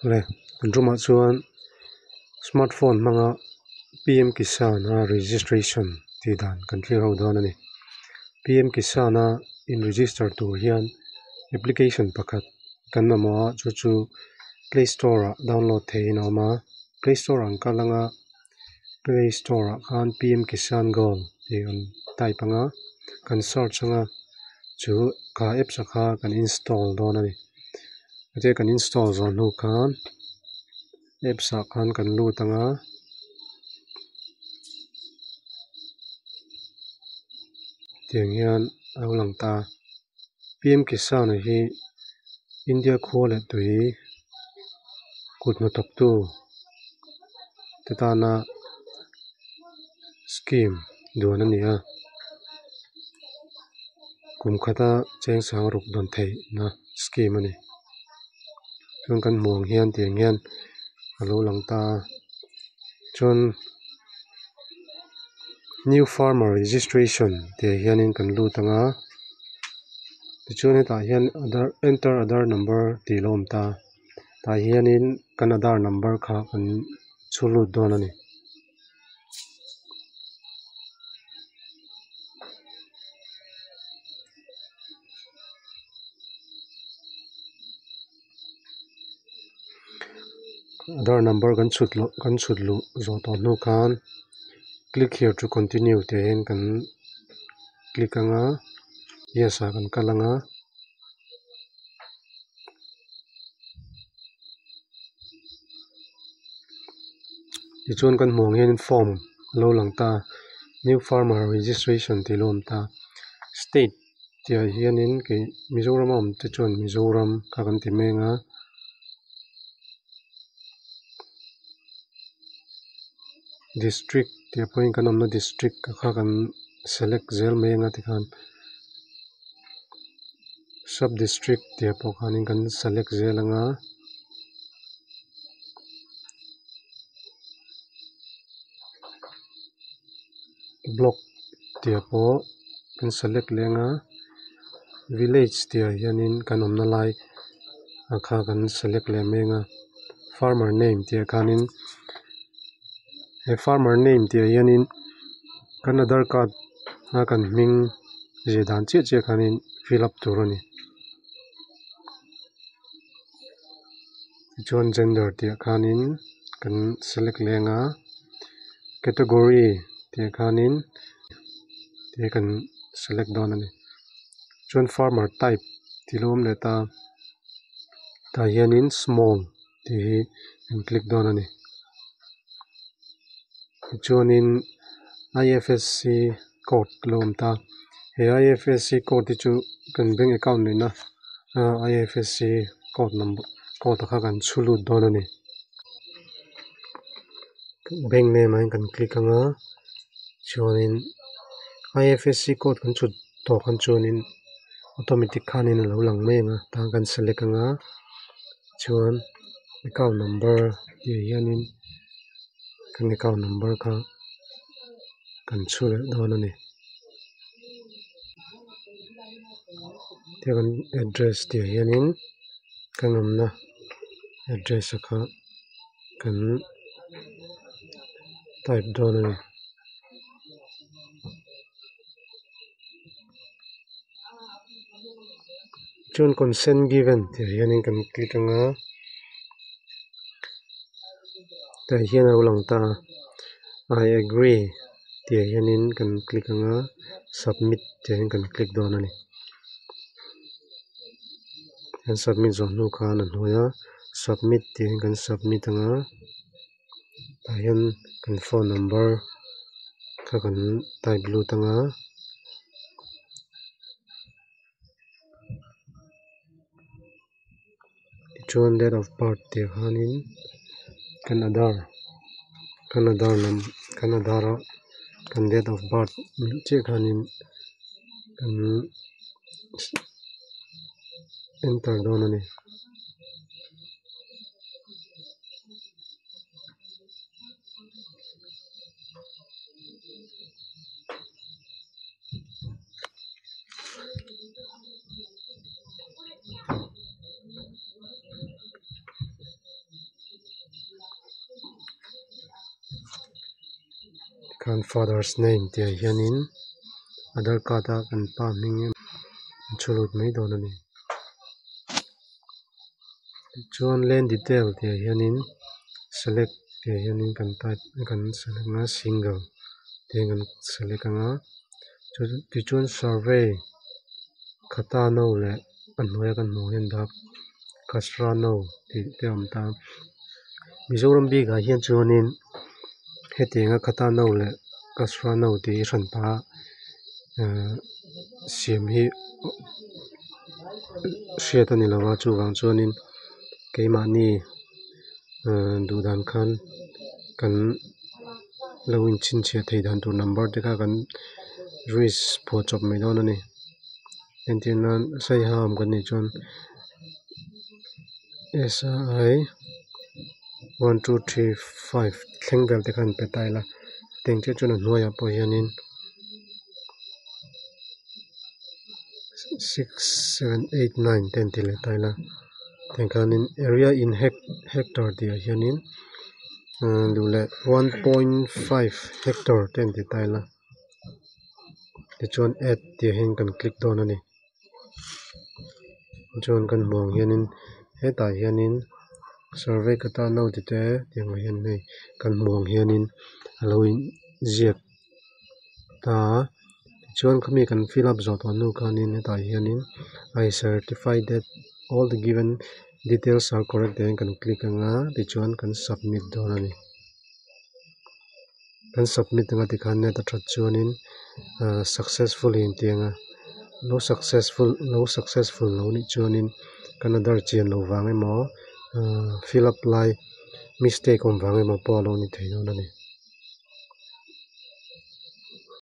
Le kan room ah chuan smart phone hmanga p m kisan a registration tih dan kan thlir ho dawn a ni p m kisan a in register tur hian application pakhat kan mamawh a chu chu play store ah download theihin a awm a play store ah an kal anga play store ah khan p m kisan goal tih an type anga kan search anga chu kha apps a kha kan install dawn a ni chutia kan install zawh hnu khan apps ah khan kan lut anga. Tiang hian a lo lang ta p m kisan a hi India khua leh tui kut hnathawk tu te tana scheme duan a ni a kum khata cheng sangruk dawn theih na scheme a ni chuan kan hmuh ang hian tiang hian a lo lang ta a chuan new farmer registration tih ah hianin kan lut ang a tichuan hetah hian aadhar enter aadhar number tih a lo awm ta tah hianin kan aadhar number kha kan chhu lut dawn a ni. Aadhar number kan chhut loh kan chhut luh zawh tawh hnu khan click here to continue tih ah hian kan click ang a yes ah kan kal ang a. Tichuan kan hmuh ang hianin form a lo lang ta new farmer registration tih a lo awm ta state tih ah hianin kei Mizoram a awm te chuan Mizoram kha kan ti mek a. District tih ah pawhin kan awmna district kha kan select zel mai anga tikhan sub district tih ah pawh khanin kan select zel anga. Block tih ah pawh kan select leh anga village tih ah hianin kan awmna lai a kha kan select leh mai anga farmer name tih ah khanin he farmer name tih ah hianin kan aadhar card a kan hming zir dan chiah chiah khanin fill up tur a ni tichuan gender tih ah khanin kan select leh anga category tih ah khanin te kan select dawn a ni chuan farmer type tih a lo awm leh ta tah hianin small tih hi kan click dawn a ni tichuanin I f s c code a lo awm ta he I f s c code hi chu kan bank account neihna I f s c code number code a kha kan chhu lut dawn a ni bank name ah hian kan click anga chuanin I f s c code kan chhut tawh khan chuanin automatic khanin a lo lang mai ang a tah kan select anga chuan account number tih ah hianin kan account number kha kan chhu leh dawn a ni tichuan address tih ah hianin kan awmna address a kha kan type dawn a ni. Chuan consent given tih ah hianin kan click anga tah hian a lo lang ta a I agree tih ah hianin kan click anga submit tih ah hian kan click dawn a ni kan submit zawh hnu khan a hnuai a submit tih ah hian kan submit anga tah hian kan phone number kha kan type lut anga. Tichuan date of birth tih ah khanin kan aadhar kan aadhar lam kan aadhar a kan date of birth mil chiah khanin kan enter dawn a ni. Tikhan father's name tih ah hianin aadhar card a kan pa hming kan chhu lut mai dawn a ni. Tichuan land detail tih ah hianin select tih ah hianin kan type kan select anga single tih kan select anga tichuan survey khata no leh a hnuaia kan hmuh ang hian dak khasra no tih te a awm ta. Mizoram bikah hian chuanin hetianga khata no leh khasra no tih hi hranpa ahh siam hi hriat a ni lo a chuvang chuanin keimahni ahh duh dan khan kan lo inchhinchhiah theih dan tur number te kha kan risk phuah chawp mai dawn a ni. Entir nan saiha awm kan nih chuan si 1 2 3 5 thleng vel te khan pe ta ila tiang chiah chuan a hnuaiah pawh hianin 6 7 8 9 te an ti leh ta ila tiang khanin area in hectare tih ah hianin duh leh 1.5 hectare te an ti ta ila tichuan add tih ah hian kan click dawn a ni. Chuan kan hmuh ang hianin hetah hianin survey khata no ti te tiang ah hian hei kan hmuh ang hianin alo in ziak ta a tichuan khami kan fill up zawh tawh hnu khanin hetah hianin I certify that all the given details are correct tih ah hian kan click anga tichuan kan submit dawn a ni. Kan submit anga tikhan net a that chuanin ahh successfully an ti anga lo successful lo nih chuanin kan aadhar chian loh vang emaw ahh fill up lai mistake awm vang emaw pawh alo ni thei dawn a ni.